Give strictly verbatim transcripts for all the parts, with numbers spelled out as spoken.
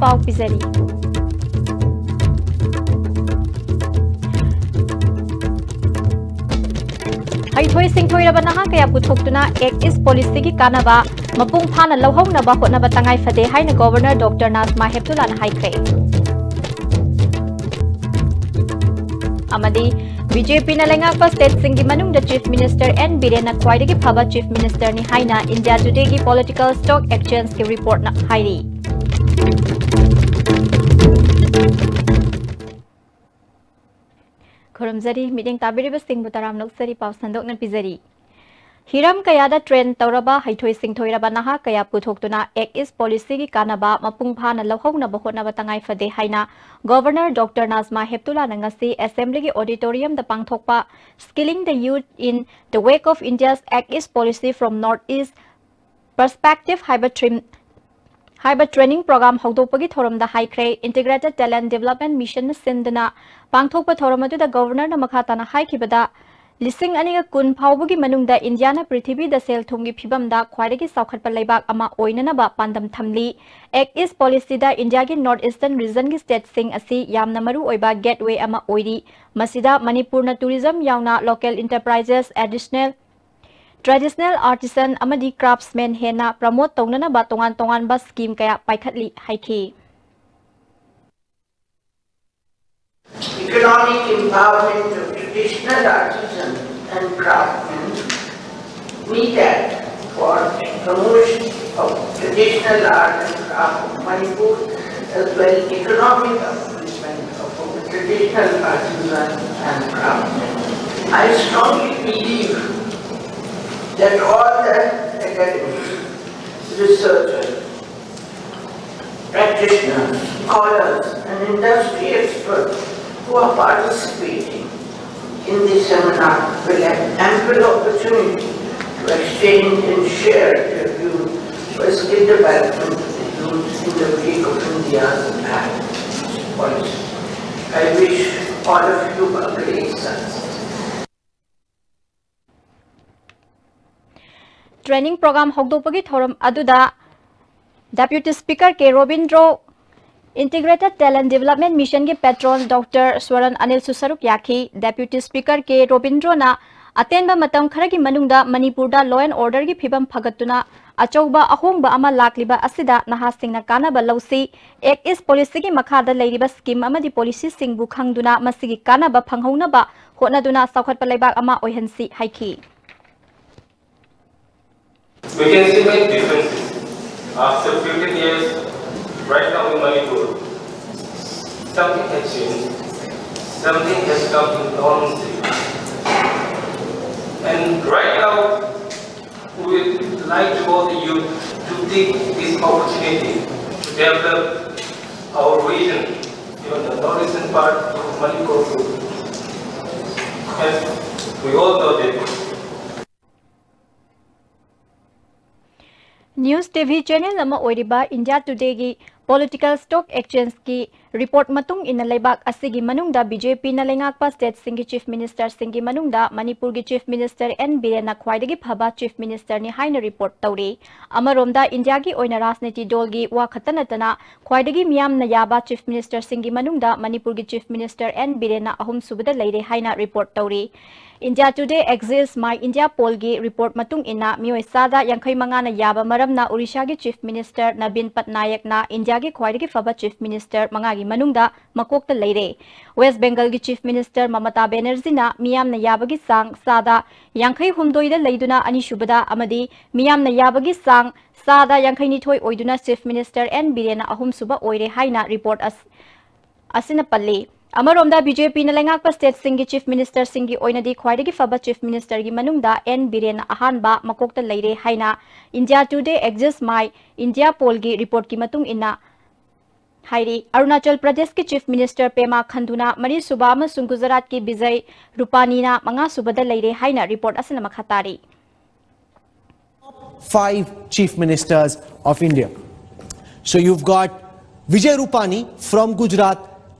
ꯄꯥꯎ ꯄꯤꯖꯔꯤ꯫ ꯍꯩꯊꯣꯏ ꯁꯤꯡꯊꯣꯏꯔꯕ ꯅꯍꯥ ꯀꯌꯥ ꯄꯨꯊꯣꯛꯇꯨꯅ Act East Policyꯒꯤ ꯀꯥꯟꯅꯕ ꯃꯄꯨꯡ ꯐꯥꯅ ꯂꯧꯍꯧꯅꯕ ꯍꯣꯠꯅꯕ ꯇꯉꯥꯏ ꯐꯗꯦ ꯍꯥꯏꯅ Governor Doctor Najma Heptullahꯅ ꯍꯥꯏꯈ꯭ꯔꯦ꯫ ꯑꯃꯗꯤ BJPꯅ ꯂꯩꯉꯥꯛꯄ stateꯁꯤꯡꯒꯤ ꯃꯅꯨꯡꯗ Chief Minister N Birenꯅ ꯈ꯭ꯋꯥꯏꯗꯒꯤ ꯐꯕ Chief Ministerꯅꯤ ꯍꯥꯏꯅ India Todayꯒꯤ Political Stock Exchangeꯀꯤ reportꯅ ꯍꯥꯏꯔꯤ꯫ ꯈꯨꯔꯨꯝꯖꯔꯤ, ꯃꯤꯠꯌꯦꯡ ꯇꯥꯕꯤꯔꯤꯕꯁꯤꯡꯕꯨ ꯇꯔꯥꯝꯅ ꯑꯣꯛꯆꯔꯤ, ꯄꯥꯎ ꯁꯟꯗꯣꯛꯅ ꯄꯤꯖꯔꯤ꯫ ꯍꯤꯔꯝ ꯀꯌꯥꯗ train ꯇꯧꯔꯕ, ꯍꯩꯊꯣꯏ ꯁꯤꯡꯊꯣꯏꯔꯕ ꯅꯍꯥ ꯀꯌꯥ ꯄꯨꯊꯣꯛꯇꯨꯅ Act East Policyꯒꯤ ꯀꯥꯟꯅꯕ ꯃꯄꯨꯡ ꯐꯥꯅ ꯂꯧꯍꯧꯅꯕ ꯍꯣꯠꯅꯕ ꯇꯉꯥꯏ ꯐꯗꯦ ꯍꯥꯏꯅ Governor Doctor Najma Heptullahꯅ ꯉꯁꯤ Assemblyꯒꯤ auditoriumꯗ ꯄꯥꯡꯊꯣꯛꯄ Skilling the Youth in the Wake of India's Act East Policy from North East Perspective ꯍꯥꯏꯕ theme ꯍꯥꯏꯕ training program ꯍꯧꯗꯣꯛꯄꯒꯤ ꯊꯧꯔꯝꯗ ꯍꯥꯏꯈ꯭ꯔꯦ꯫ Integrated Talent Development Missionꯅ ꯁꯤꯟꯗꯨꯅ ꯄꯥꯡꯊꯣꯛꯄ ꯊꯧꯔꯝ ꯑꯗꯨꯗ Governorꯅ ꯃꯈꯥ ꯇꯥꯅ ꯍꯥꯏꯈꯤꯕꯗ, ꯂꯤꯁꯤꯡ ꯑꯅꯤꯒ ꯀꯨꯟ ꯐꯥꯎꯕꯒꯤ ꯃꯅꯨꯡꯗ ꯏꯟꯗꯤꯌꯥꯅ ꯄ꯭ꯔꯤꯊꯤꯕꯤꯗ ꯁꯦꯜ ꯊꯨꯝꯒꯤ ꯐꯤꯕꯝꯗ ꯈ꯭ꯋꯥꯏꯗꯒꯤ ꯆꯥꯎꯈꯠꯄ ꯂꯩꯕꯥꯛ ꯑꯃ ꯑꯣꯏꯅꯅꯕ ꯄꯥꯟꯗꯝ ꯊꯝꯂꯤ꯫ Act East Policyꯗ ꯏꯟꯗꯤꯌꯥꯒꯤ North Eastern regionꯒꯤ stateꯁꯤꯡ ꯑꯁꯤ ꯌꯥꯝꯅ ꯃꯔꯨ ꯑꯣꯏꯕ gateway ꯑꯃ ꯑꯣꯏꯔꯤ꯫ ꯃꯁꯤꯗ ꯃꯅꯤꯄꯨꯔꯅ tourism ꯌꯥꯎꯅ local enterprises, additional traditional artisan ꯑꯃꯗꯤ craftsman ꯍꯦꯟꯅ promote ꯇꯧꯅꯅꯕ ꯇꯣꯉꯥꯟ ꯇꯣꯉꯥꯟꯕ scheme ꯀꯌꯥ ꯄꯥꯏꯈꯠꯂꯤ ꯍꯥꯏꯈꯤ꯫ Economic empowerment of traditional artisan and craftsmen, NETAD, for promotion of traditional art and craft of Manipur, as well economic upliftment of traditional artisan and craftsmen. I strongly believe that all the academics, researchers, practitioners, scholars, and industry experts who are participating in this seminar will have ample opportunity to exchange and share their views for skill development of the youth in the wake of India's Act East Policy. I wish all of you a great success. Training program ꯍꯧꯗꯣꯛꯄꯒꯤ ꯊꯧꯔꯝ ꯑꯗꯨꯗ Deputy Speaker K Robindro, Integrated Talent Development Mission ꯒꯤ patron Doctor Swaran ꯑꯅꯤꯜꯁꯨ ꯁꯔꯨꯛ ꯌꯥꯈꯤ꯫ Deputy Speaker ꯀꯦ ꯔꯣꯕꯤꯟꯗ꯭ꯔꯣꯅ ꯑꯇꯦꯟꯕ ꯃꯇꯝ ꯈꯔꯒꯤ ꯃꯅꯨꯡꯗ ꯃꯅꯤꯄꯨꯔꯗ law and order ꯒꯤ ꯐꯤꯕꯝ ꯐꯒꯠꯇꯨꯅ ꯑꯆꯧꯕ ꯑꯍꯣꯡꯕ ꯑꯃ ꯂꯥꯛꯂꯤꯕ ꯑꯁꯤꯗ ꯅꯍꯥꯁꯤꯡꯅ ꯀꯥꯟꯅꯕ ꯂꯧꯁꯤ꯫ Act East policy ꯒꯤ ꯃꯈꯥꯗ ꯂꯩꯔꯤꯕ scheme ꯑꯃꯗꯤ policy ꯁꯤꯡꯕꯨ ꯈꯪꯗꯨꯅ ꯃꯁꯤꯒꯤ ꯀꯥꯟꯅꯕ ꯐꯪꯍꯧꯅꯕ ꯍꯣꯠꯅꯗꯨꯅ ꯆꯥꯎꯈꯠꯄ ꯂꯩꯕꯥꯛ ꯑꯃ ꯑꯣꯏꯍꯟꯁꯤ ꯍꯥꯏꯈꯤ꯫ We can still make differences. After fifteen years, right now in Manipur, something has changed. Something has come in normalcy. And right now, we would like to all the youth to take this opportunity to develop our region, even the northeastern part of Manipur. As we all know that News T V channel ꯑꯃ ꯑꯣꯏꯔꯤꯕ India Today ꯒꯤ political stock exchange ꯀꯤ report ꯃꯇꯨꯡ ꯏꯟꯅ ꯂꯩꯕꯥꯛ ꯑꯁꯤꯒꯤ ꯃꯅꯨꯡꯗ B J P ꯅ ꯂꯩꯉꯥꯛꯄ state ꯁꯤꯡꯒꯤ chief minister ꯁꯤꯡꯒꯤ ꯃꯅꯨꯡꯗ ꯃꯅꯤꯄꯨꯔꯒꯤ chief minister N ꯕꯤꯔꯦꯟꯅ ꯈ꯭ꯋꯥꯏꯗꯒꯤ ꯐꯕ chief minister ꯅꯤ ꯍꯥꯏꯅ report ꯇꯧꯔꯤ꯫ ꯑꯃꯔꯣꯝꯗ ꯏꯟꯗꯤꯌꯥꯒꯤ ꯑꯣꯏꯅ ꯔꯥꯖꯅꯤꯇꯤ ꯗꯣꯜꯒꯤ ꯋꯥ ꯈꯛꯇ ꯅꯠꯇꯅ ꯈ꯭ꯋꯥꯏꯗꯒꯤ ꯃꯤꯌꯥꯝꯅ ꯌꯥꯕ chief minister ꯁꯤꯡꯒꯤ ꯃꯅꯨꯡꯗ ꯃꯅꯤꯄꯨꯔꯒꯤ chief minister N ꯕꯤꯔꯦꯟꯅ ꯑꯍꯨꯝꯁꯨꯕꯗ ꯂꯩꯔꯦ ꯍꯥꯏꯅ report ꯇꯧꯔꯤ꯫ India Today Axis My India poll ꯒꯤ report ꯃꯇꯨꯡ ꯏꯟꯅ ꯃꯤꯑꯣꯏ ꯆꯥꯗ ꯌꯥꯡꯈꯩ ꯃꯉꯥꯅ ꯌꯥꯕ ꯃꯔꯝꯅ ꯑꯣꯔꯤꯁꯥꯒꯤ chief minister ꯅꯕꯤꯟ ꯄꯠꯅꯥꯌꯛꯅ ꯏꯟꯗꯤꯌꯥꯒꯤ ꯈ꯭ꯋꯥꯏꯗꯒꯤ ꯐꯕ chief minister ꯃꯉꯥꯒꯤ ꯃꯅꯨꯡꯗ ꯃꯀꯣꯛꯇ ꯂꯩꯔꯦ꯫ West Bengal ꯒꯤ chief minister ꯃꯃꯇꯥ ꯕꯦꯅꯔꯖꯤꯅ ꯃꯤꯌꯥꯝꯅ ꯌꯥꯕꯒꯤ ꯆꯥꯡ ꯆꯥꯗ ꯌꯥꯡꯈꯩ ꯍꯨꯝꯗꯣꯏꯗ ꯂꯩꯗꯨꯅ ꯑꯅꯤꯁꯨꯕꯗ ꯑꯃꯗꯤ ꯃꯤꯌꯥꯝꯅ ꯌꯥꯕꯒꯤ ꯆꯥꯡ ꯆꯥꯗ ꯌꯥꯡꯈꯩ ꯅꯤꯊꯣꯏ ꯑꯣꯏꯗꯨꯅ chief minister N ꯕꯤꯔꯦꯟꯅ ꯑꯍꯨꯝꯁꯨꯕ ꯑꯣꯏꯔꯦ ꯍꯥꯏꯅ report ꯑꯁ-, ꯑꯁꯤꯅ ꯄꯜꯂꯤ꯫ ꯑꯃꯔꯣꯝꯗ B J P ꯅ ꯂꯩꯉꯥꯛꯄ state ꯁꯤꯡꯒꯤ chief minister ꯁꯤꯡꯒꯤ ꯑꯣꯏꯅꯗꯤ ꯈ꯭ꯋꯥꯏꯗꯒꯤ ꯐꯕ chief minister ꯒꯤ ꯃꯅꯨꯡꯗ N ꯕꯤꯔꯦꯟꯅ ꯑꯍꯥꯟꯕ ꯃꯀꯣꯛꯇ ꯂꯩꯔꯦ ꯍꯥꯏꯅ India Today Axis My India poll ꯒꯤ report ꯀꯤ ꯃꯇꯨꯡ ꯏꯟꯅ ꯍꯥꯏꯔꯤ꯫ ꯑꯔꯨꯅꯥꯆꯜ ꯄ꯭ꯔꯗꯦꯁꯀꯤ chief minister ꯄꯦꯃꯥ ꯈꯟꯗꯨꯅ ꯃꯔꯤꯁꯨꯕ ꯑꯃꯁꯨꯡ ꯒꯨꯖꯔꯥꯠꯀꯤ ꯕꯤꯖꯩ ꯔꯨꯄꯥꯅꯤꯅ ꯃꯉꯥꯁꯨꯕꯗ ꯂꯩꯔꯦ ꯍꯥꯏꯅ report ꯑꯁꯤꯅ ꯃꯈꯥ ꯇꯥꯔꯤ꯫ Five chief ministers of India. So you've got Vijay Rupani from Gujarat.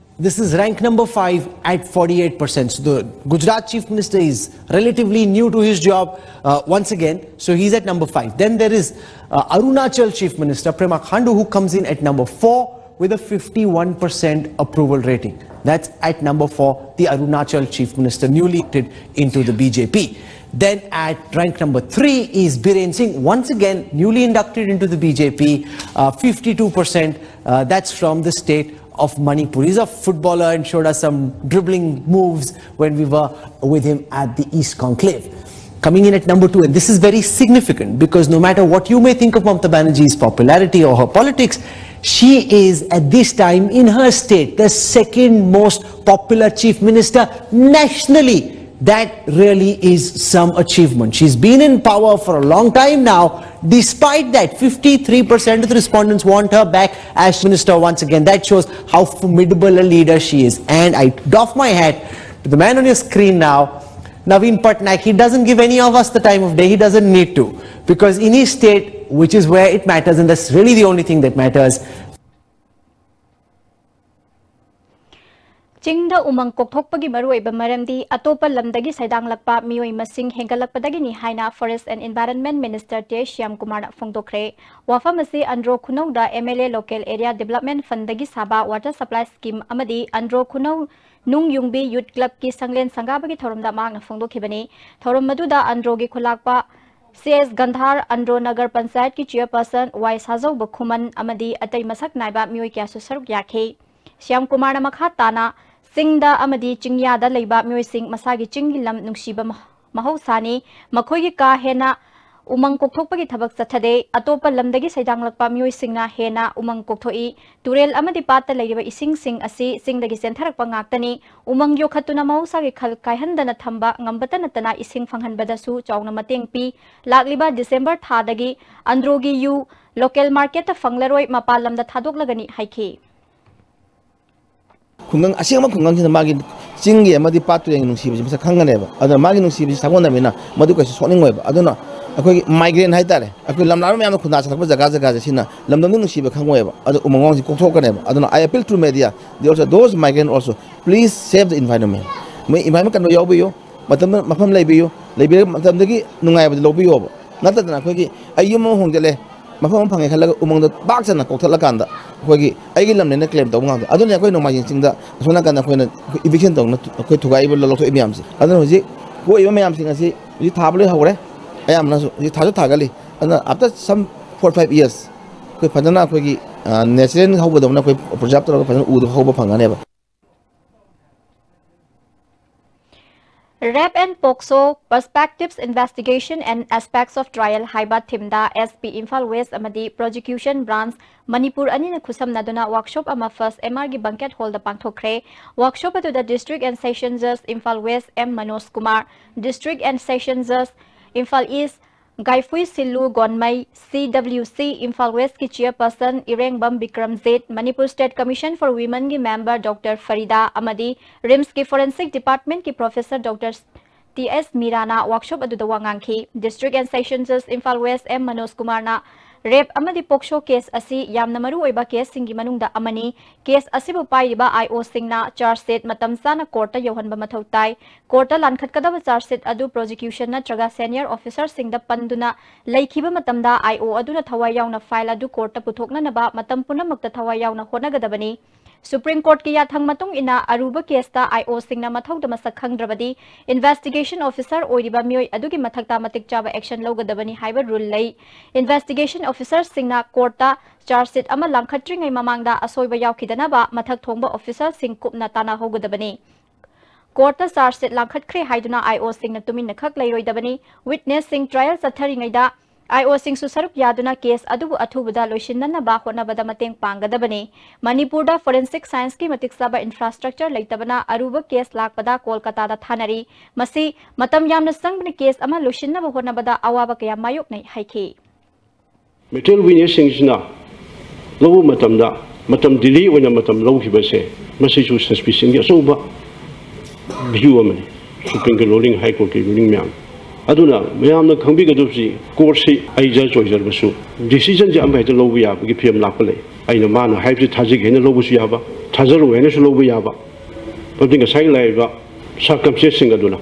This is rank number five at forty-eight percent. So the Gujarat chief minister is relatively new to his job uh, once again. So he's at number five. Then there is uh, Arunachal chief minister Pema Khandu, who comes in at number four. with a fifty-one percent approval rating. That's at number four, the Arunachal Chief Minister, newly elected into the B J P. Then at rank number three is Biren Singh, once again newly inducted into the B J P, uh, fifty-two percent. Uh, that's from the state of Manipur. He's a footballer and showed us some dribbling moves when we were with him at the East Conclave. Coming in at number two, and this is very significant because no matter what you may think of Mamata Banerjee's popularity or her politics, she is at this time in her state the second most popular chief minister nationally. That really is some achievement. She's been in power for a long time now. Despite that, fifty-three percent of the respondents want her back as minister once again. That shows how formidable a leader she is. And I doff my hat to the man on your screen now, Naveen Patnaik. He doesn't give any of us the time of day. He doesn't need to. Because in his state, which is where it matters, and that's really the only thing that matters, ꯆꯤꯡꯗ ꯎꯃꯪ ꯀꯣꯛꯊꯣꯛꯄꯒꯤ ꯃꯔꯨꯑꯣꯏꯕ ꯃꯔꯝꯗꯤ ꯑꯇꯣꯞꯄ ꯂꯝꯗꯒꯤ ꯁꯩꯗꯥꯡꯂꯛꯄ ꯃꯤꯑꯣꯏ ꯃꯁꯤꯡ ꯍꯦꯟꯒꯠꯂꯛꯄꯗꯒꯤꯅꯤ ꯍꯥꯏꯅ Forest and Environment Minister T I Shyam ꯀꯨꯃꯥꯔꯅ ꯐꯣꯡꯗꯣꯛꯈ꯭ꯔꯦ꯫ ꯋꯥꯐꯝ ꯑꯁꯤ Andro ꯈꯨꯅꯧꯗ M L A Local Area Development Fundꯗꯒꯤ ꯁꯥꯕ Water Supply Scheme ꯑꯃꯗꯤ ꯑꯟꯗ꯭ꯔꯣ ꯈꯨꯅꯧ ꯅꯨꯡ ꯌꯨꯡꯕꯤ Youth Clubꯀꯤ ꯁꯪꯂꯦꯟ ꯁꯪꯒꯥꯕꯒꯤ ꯊꯧꯔꯝꯗ ꯃꯍꯥꯛꯅ ꯐꯣꯡꯗꯣꯛꯈꯤꯕꯅꯤ꯫ ꯊꯧꯔꯝ ꯑꯗꯨꯗ ꯑꯟꯗ꯭ꯔꯣꯒꯤ ꯈꯨꯂꯥꯛꯄ C S ꯒꯟꯙꯥꯔ, ꯑꯟꯗ꯭ꯔꯣ ꯅꯒꯔ ꯄꯟꯆꯥꯌꯠꯀꯤ chairperson Y ꯁꯥꯖꯧꯕ ꯈꯨꯃꯟ ꯑꯃꯗꯤ ꯑꯇꯩ ꯃꯁꯛ ꯅꯥꯏꯕ ꯃꯤꯑꯣꯏ ꯀꯌꯥꯁꯨ ꯁꯔꯨꯛ ꯌꯥꯈꯤ꯫ ꯁ꯭ꯌꯥꯝ ꯀꯨꯃꯥꯔꯅ ꯃꯈꯥ ꯇꯥꯅ ꯆꯤꯡꯗ ꯑꯃꯗꯤ ꯆꯤꯡꯌꯥꯗ ꯂꯩꯕ ꯃꯤꯑꯣꯏꯁꯤꯡ ꯃꯁꯥꯒꯤ ꯆꯤꯡꯒꯤ ꯂꯝ ꯅꯨꯡꯁꯤꯕ ꯃꯍ-, ꯃꯍꯧꯁꯥꯅꯤ꯫ ꯃꯈꯣꯏꯒꯤ ꯀꯥ ꯍꯦꯟꯅ ꯎꯃꯪ ꯀꯣꯛꯊꯣꯛꯄꯒꯤ ꯊꯕꯛ ꯆꯠꯊꯗꯦ꯫ ꯑꯇꯣꯞꯄ ꯂꯝꯗꯒꯤ ꯁꯩꯗꯥꯡꯂꯛꯄ ꯃꯤꯑꯣꯏꯁꯤꯡꯅ ꯍꯦꯟꯅ ꯎꯃꯪ ꯀꯣꯛꯊꯣꯛꯏ꯫ ꯇꯨꯔꯦꯜ ꯑꯃꯗꯤ ꯄꯥꯠꯇ ꯂꯩꯔꯤꯕ ꯏꯁꯤꯡꯁꯤꯡ ꯑꯁꯤ ꯆꯤꯡꯗꯒꯤ ꯆꯦꯟꯊꯔꯛꯄ ꯉꯥꯛꯇꯅꯤ꯫ ꯎꯃꯪ ꯌꯣꯛꯈꯠꯇꯨꯅ ꯃꯍꯧꯁꯥꯒꯤ ꯈꯜ ꯀꯥꯏꯍꯟꯗꯅ ꯊꯝꯕ ꯉꯝꯕꯇ ꯅꯠꯇꯅ ꯏꯁꯤꯡ ꯐꯪꯍꯟꯕꯗꯁꯨ ꯆꯥꯎꯅ ꯃꯇꯦꯡ ꯄꯤ꯫ ꯂꯥꯛꯂꯤꯕ December ꯊꯥꯗꯒꯤ ꯑꯟꯗ꯭ꯔꯣꯒꯤ ꯌꯨ local marketꯇ ꯐꯪꯂꯔꯣꯏ, ꯃꯄꯥꯟ ꯂꯝꯗ ꯊꯥꯗꯣꯛꯂꯒꯅꯤ ꯍꯥꯏꯈꯤ꯫ ꯈꯨꯡꯒꯪ ꯑꯁꯦꯡꯕ ꯈꯨꯡꯒꯪꯁꯤꯗ ꯃꯥꯒꯤ ꯆꯤꯡꯒꯤ ꯑꯃꯗꯤ ꯄꯥꯠ ꯇꯨꯔꯦꯟꯒꯤ ꯅꯨꯡꯁꯤꯕꯁꯤ ꯃꯁꯛ ꯈꯪꯒꯅꯦꯕ꯫ ꯑꯗꯨꯅ ꯃꯥꯒꯤ ꯅꯨꯡꯁꯤꯕꯁꯤ ꯁꯥꯒꯣꯟꯅꯕꯅꯤꯅ ꯃꯗꯨ ꯀꯩꯁꯨ ꯁꯣꯛꯅꯤꯡꯉꯣꯏꯕ꯫ ꯑꯗꯨꯅ ꯑꯩꯈꯣꯏꯒꯤ migrant ꯍꯥꯏꯇꯥꯔꯦ, ꯑꯩꯈꯣꯏ ꯂꯝꯂꯥꯏꯔꯕ ꯃꯌꯥꯝꯅ ꯈꯨꯟꯗꯥ ꯆꯠꯂꯛꯄ ꯖꯒꯥ ꯖꯒꯥꯁꯦ ꯁꯤꯅ ꯂꯝꯗꯝꯒꯤ ꯅꯨꯡꯁꯤꯕ ꯈꯪꯉꯣꯏꯕ꯫ ꯑꯗꯨ ꯎꯃꯪ ꯋꯥꯃꯪꯁꯤ ꯀꯣꯛꯊꯣꯛꯀꯅꯦꯕ꯫ ꯑꯗꯨꯅ I appeal to media, they also, those migrant also, please save the environment. ꯃꯣꯏ environment ꯀꯟꯕ ꯌꯥꯎꯕꯤꯌꯨ, ꯃꯇꯝꯗ ꯃꯐꯝ ꯂꯩꯕꯤꯌꯨ, ꯂꯩꯕꯤꯔ ꯃꯇꯝꯗꯒꯤ ꯅꯨꯡꯉꯥꯏꯕꯗꯤ ꯂꯧꯕꯤꯌꯣꯕ꯫ ꯅꯠꯇꯗꯅ ꯑꯩꯈꯣꯏꯒꯤ ꯑꯩ ꯌꯨꯝ ꯑꯃ ꯍꯣꯡꯖꯜꯂꯦ, ꯃꯐꯝ ꯑꯃ ꯐꯪꯉꯦ ꯈꯜꯂꯒ ꯎꯃꯪꯗꯣ ꯄꯥꯛ ꯆꯟꯅ ꯀꯣꯛꯊꯠꯂꯀꯥꯟꯗ ꯑꯩꯈꯣꯏꯒꯤ ꯑꯩꯒꯤ ꯂꯝꯅꯦꯅ ꯀ꯭ꯂꯦꯝ ꯇꯧꯕ ꯉꯥꯛꯇ꯫ ꯑꯗꯨꯅ ꯑꯩꯈꯣꯏ ꯅꯣꯡꯃꯥꯏꯖꯤꯡ ꯆꯤꯡꯗ ꯑꯁꯣꯝ ꯅꯥꯀꯟꯗ ꯑꯩꯈꯣꯏꯅ ꯏꯚꯤꯛꯁꯟ ꯇꯧꯅ ꯑꯩꯈꯣꯏ ꯊꯨꯒꯥꯏꯕ ꯂꯧꯊꯣꯛꯏ ꯃꯌꯥꯝꯁꯦ꯫ ꯑꯗꯨꯅ ꯍꯧꯖꯤꯛ ꯀꯣꯛꯏꯕ ꯃꯌꯥꯝꯁꯤꯡ ꯑꯁꯤ ꯍꯧꯖꯤꯛ ꯊꯥꯕ ꯂꯣꯏ ꯍꯧꯔꯦ꯫ ꯑꯌꯥꯝꯕꯅꯁꯨ ꯍꯧꯖꯤꯛ ꯊꯥꯁꯨ ꯊꯥꯒꯠꯂꯤ꯫ ꯑꯗꯨꯅ after some four five years ꯑꯩꯈꯣꯏ ꯐꯖꯅ ꯑꯩꯈꯣꯏꯒꯤ natural ꯍꯧꯕꯗꯧꯅ ꯑꯩꯈꯣꯏ preserve ꯇꯧꯔꯒ ꯐꯖꯅ ꯎꯗꯣ ꯍꯧꯕ ꯐꯪꯒꯅꯦꯕ꯫ Rape and POCSO, Perspectives, Investigation and Aspects of Trial ꯍꯥꯏꯕ theme ꯗ S P Imphal West ꯑꯃꯗꯤ Prosecution Branch ꯃꯅꯤꯄꯨꯔ ꯑꯅꯤꯅ ꯈꯨꯠꯁꯝꯅꯗꯨꯅ workshop ꯑꯃ first M R ꯒꯤ banquet hall ꯗ ꯄꯥꯡꯊꯣꯛꯈ꯭ꯔꯦ꯫ Workshop ꯑꯗꯨꯗ District and Session Judge Imphal West M Manoj Kumar, District and Session Judge Imphal East ꯒꯥꯏꯐꯨꯏ ꯁꯤꯜꯂꯨ ꯒꯣꯟꯃꯩ, C W C Imphal West ꯀꯤ chairperson ꯏꯔꯦꯡꯕꯝ Bikramjit, Manipur State Commission for Women ꯒꯤ member Doctor ꯐꯔꯤꯗꯥ ꯑꯃꯗꯤ RIMS ꯀꯤ forensic department ꯀꯤ professor Doctor T S ꯃꯤꯔꯥꯅ workshop ꯑꯗꯨꯗ ꯋꯥ ꯉꯥꯡꯈꯤ꯫ District and Session Judge Imphal West M Manoj ꯀꯨꯃꯥꯔꯅ rape ꯑꯃꯗꯤ POCSO case ꯑꯁꯤ ꯌꯥꯝꯅ ꯃꯔꯨ ꯑꯣꯏꯕ case ꯁꯤꯡꯒꯤ ꯃꯅꯨꯡꯗ ꯑꯃꯅꯤ꯫ Case ꯑꯁꯤꯕꯨ ꯄꯥꯏꯔꯤꯕ I O ꯁꯤꯡꯅ charge sheet ꯃꯇꯝ ꯆꯥꯅ court ꯇ ꯌꯧꯍꯟꯕ ꯃꯊꯧ ꯇꯥꯏ꯫ Court ꯇ ꯂꯥꯟꯈꯠꯀꯗꯕ charge sheet ꯑꯗꯨ prosecution ꯅꯠꯇ꯭ꯔꯒ senior officer ꯁꯤꯡꯗ ꯄꯟꯗꯨꯅ ꯂꯩꯈꯤꯕ ꯃꯇꯝꯗ I O ꯑꯗꯨꯅ ꯊꯋꯥꯏ ꯌꯥꯎꯅ file ꯑꯗꯨ court ꯇ ꯄꯨꯊꯣꯛꯅꯅꯕ ꯃꯇꯝ ꯄꯨꯝꯅꯃꯛꯇ ꯊꯋꯥꯏ ꯌꯥꯎꯅ ꯍꯣꯠꯅꯒꯗꯕꯅꯤ꯫ Supreme Court ꯀꯤ ꯌꯥꯊꯪ ꯃꯇꯨꯡ ꯏꯟꯅ ꯑꯔꯨꯕ case ꯇ I O ꯁꯤꯡꯅ ꯃꯊꯧꯗ ꯃꯁꯛ ꯈꯪꯗ꯭ꯔꯕꯗꯤ investigation officer ꯑꯣꯏꯔꯤꯕ ꯃꯤꯑꯣꯏ ꯑꯗꯨꯒꯤ ꯃꯊꯛꯇ ꯃꯇꯤꯛ ꯆꯥꯕ action ꯂꯧꯒꯗꯕꯅꯤ ꯍꯥꯏꯕ rule ꯂꯩ꯫ Investigation officer ꯁꯤꯡꯅ court ꯇ charge sheet ꯑꯃ ꯂꯥꯡꯈꯠꯇ꯭ꯔꯤꯉꯩ ꯃꯃꯥꯡꯗ ꯑꯁꯣꯏꯕ ꯌꯥꯎꯈꯤꯗꯅꯕ ꯃꯊꯛ ꯊꯣꯡꯕ officer ꯁꯤꯡ ꯀꯨꯞꯅ ꯇꯥꯟꯅꯍꯧꯒꯗꯕꯅꯤ꯫ Court ꯇ charge sheet ꯂꯥꯡꯈꯠꯈ꯭ꯔꯦ ꯍꯥꯏꯗꯨꯅ I O ꯁꯤꯡꯅ ꯇꯨꯃꯤꯟꯅ ꯈꯛ ꯂꯩꯔꯣꯏꯗꯕꯅꯤ꯫ Witness ꯁꯤꯡ trial ꯆꯠꯊꯔꯤꯉꯩꯗ I O ꯁꯤꯡꯁꯨ ꯁꯔꯨꯛ ꯌꯥꯗꯨꯅ case ꯑꯗꯨꯕꯨ ꯑꯊꯨꯕꯗ ꯂꯣꯏꯁꯤꯟꯅꯅꯕ ꯍꯣꯠꯅꯕꯗ ꯃꯇꯦꯡ ꯄꯥꯡꯒꯗꯕꯅꯤ꯫ ꯃꯅꯤꯄꯨꯔꯗ forensic science ꯀꯤ ꯃꯇꯤꯛ ꯆꯥꯕ infrastructure ꯂꯩꯇꯕꯅ ꯑꯔꯨꯕ case ꯂꯥꯛꯄꯗ ꯀꯣꯜꯀꯇꯥꯗ ꯊꯥꯅꯔꯤ꯫ ꯃꯁꯤ ꯃꯇꯝ ꯌꯥꯝꯅ ꯆꯪꯕꯅ case ꯑꯃ ꯂꯣꯏꯁꯤꯟꯅꯕ ꯍꯣꯠꯅꯕꯗ ꯑꯋꯥꯕ ꯀꯌꯥ ꯃꯥꯌꯣꯛꯅꯩ ꯍꯥꯏꯈꯤ꯫ Material witness ꯁꯤꯡꯁꯤꯅ ꯂꯧꯕ ꯃꯇꯝꯗ ꯃꯇꯝ delay ꯑꯣꯏꯅ ꯃꯇꯝ ꯂꯧꯈꯤꯕꯁꯦ ꯃꯁꯤꯁꯨ suspicion ꯒꯤ ꯑꯆꯧꯕ view ꯑꯃꯅꯤ꯫ Supreme Court ruling, High Court ꯀꯤ ruling ꯃꯌꯥꯝ ꯑꯗꯨꯅ ꯃꯌꯥꯝꯅ ꯈꯪꯕꯤꯒꯗꯕꯁꯤ court ꯁꯤ ꯑꯩ judge ꯑꯣꯏꯖꯔꯕꯁꯨ decision ꯁꯦ ꯑꯃ ꯍꯦꯛꯇ ꯂꯧꯕ ꯌꯥꯕꯒꯤ ꯐꯤꯕꯝ ꯂꯥꯛꯄ ꯂꯩ꯫ ꯑꯩꯅ ꯃꯥꯅ ꯍꯥꯏꯕꯁꯤ ꯊꯥꯖꯒꯦ ꯍꯥꯏꯅ ꯂꯧꯕꯁꯨ ꯌꯥꯕ, ꯊꯥꯖꯔꯣꯏ ꯍꯥꯏꯅꯁꯨ ꯂꯧꯕ ꯌꯥꯕ꯫ ꯃꯔꯝꯗꯤ ꯉꯁꯥꯏ ꯂꯥꯛꯏꯕ circumstance ꯁꯤꯡ ꯑꯗꯨꯅ꯫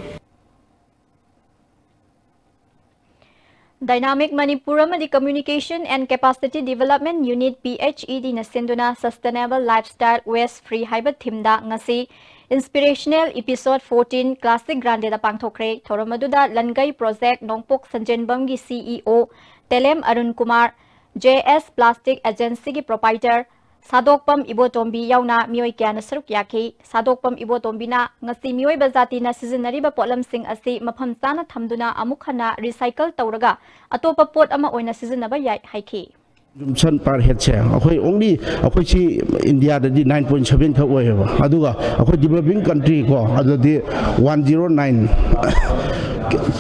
Dynamic Manipur ꯑꯃꯗꯤ Communication and Capacity Development Unit, P H E D ꯅ ꯁꯤꯟꯗꯨꯅ Sustainable Lifestyle Waste Free ꯍꯥꯏꯕ theme ꯗ ꯉꯁꯤ Inspirational Episode fourteen Classic Grande ꯗ ꯄꯥꯡꯊꯣꯛꯈ꯭ꯔꯦ꯫ ꯊꯧꯔꯝ ꯑꯗꯨꯗ ꯂꯟꯒꯩ Project ꯅꯣꯡꯄꯣꯛ ꯁꯟꯖꯦꯟꯕꯝꯒꯤ C E O ꯇꯦꯂꯦꯝ Arun Kumar, J S Plastic Agency ꯒꯤ proprietor ꯁꯥꯗꯣꯛꯄꯝ ꯏꯕꯣꯇꯣꯝꯕꯤ ꯌꯥꯎꯅ ꯃꯤꯑꯣꯏ ꯀꯌꯥꯅ ꯁꯔꯨꯛ ꯌꯥꯈꯤ꯫ ꯁꯥꯗꯣꯛꯄꯝ ꯏꯕꯣꯇꯣꯝꯕꯤꯅ ꯉꯁꯤ ꯃꯤꯑꯣꯏꯕ ꯖꯥꯇꯤꯅ ꯁꯤꯖꯤꯟꯅꯔꯤꯕ ꯄꯣꯠꯂꯝꯁꯤꯡ ꯑꯁꯤ ꯃꯐꯝ ꯆꯥꯅ ꯊꯝꯗꯨꯅ ꯑꯃꯨꯛ ꯍꯟꯅ recycle ꯇꯧꯔꯒ ꯑꯇꯣꯞꯄ ꯄꯣꯠ ꯑꯃ ꯑꯣꯏꯅ ꯁꯤꯖꯤꯟꯅꯕ ꯌꯥꯏ ꯍꯥꯏꯈꯤ꯫ Consumption per head ꯁꯦ ꯑꯩꯈꯣꯏ only ꯑꯩꯈꯣꯏ ꯁꯤ ꯏꯟꯗꯤꯌꯥꯗꯗꯤ nine point seven ꯈꯛ ꯑꯣꯏꯌꯦꯕ, ꯑꯗꯨꯒ ꯑꯩꯈꯣꯏ developing country ꯀꯣ, ꯑꯗꯨꯗꯤ one zero nine